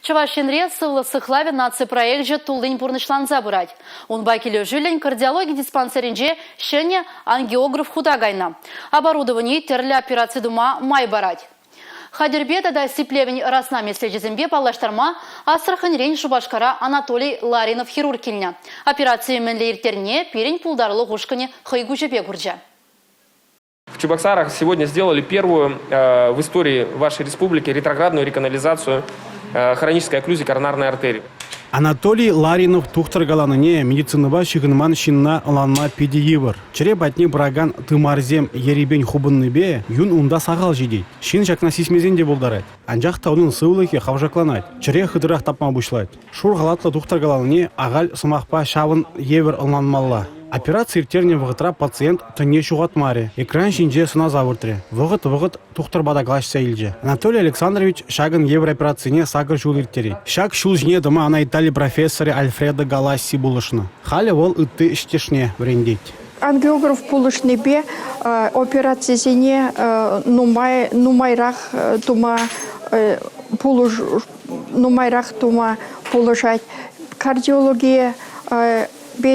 Чӑваш Енре Сывлӑх сыхлавӗ наци проекчӗ туллин пурнӑҫланса пырать. Унпа килӗшӳллӗн кардиологи диспансерӗнче ҫӗнӗ ангиограф хута кайнӑ. Оборудовани тӗрлӗ операци тума май парать. Хатӗрпе тата сиплевӗн расна меслечӗсемпе паллаштарма Астраханьрен Шупашкара Анатолий Ларинов хирург килнӗ. Операцие мӗнле ирттернине пирӗн пултарулӑх ушкӑнӗ хӑй куҫӗпе курчӗ. В Чебоксарах сегодня сделали первую э, в истории вашей республики ретроградную реканализацию э, хронической окклюзии коронарной артерии. Анатолий Ларинов тухтӑр каланине медицинӑпа ҫыхӑнман ҫынна ӑнланма питӗ йывӑр. Чӗре патне пыракан тымарсем ерипен хупӑннипе юн унта сахал ҫитет. Ҫын ҫакна сисмесен те пултарать. Анчах та унӑн сывлӑхӗ хавшакланать, чӗре хытӑрах тапма пуҫлать. Шур халатлӑ тухтӑр каланине ахаль сӑмахпа ҫавӑн евӗр ӑнланмалла. Операци ирттернӗ вӑхӑтра пациент тӑнне ҫухатмарӗ, экран ҫинче сӑнаса выртрӗ. Вӑхӑт-вӑхӑт тухтӑрпа та калаҫса илчӗ. Анатолий Александрович ҫакӑн евӗр операцине сакӑр ҫул ирттерет. Ҫак ҫул ҫине тӑма ӑна Итали профессорӗ Альфредо Галасси пулӑшнӑ. Халӗ вӑл ытти ӗҫтешне вӗрентет. Ангиограф пулӑшнипе операцисене нумай нумайрах тума пулӑш нумайрах тума пулӑшать. Кардиологие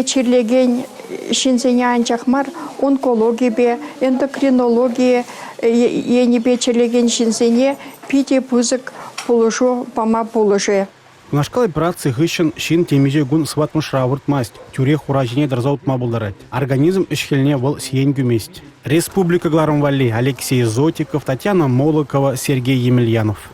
чирлекен ҫынсене анчах мар, онкологипе, эндокринологи енӗпе чирлекен ҫынсене питӗ пысӑк пулӑшу пама пулӑшӗ. Кунашкал операци хыҫҫӑн ҫын темиҫе кун сыватмӑшра выртмасть, тӳрех ура ҫине тӑрса утма пултарать. Организм ӗҫ-хӗлне вӑл сиен кӳмест. Республика кӑларӑм валли Алексей Зотиков, Татьяна Молокова, Сергей Емельянов.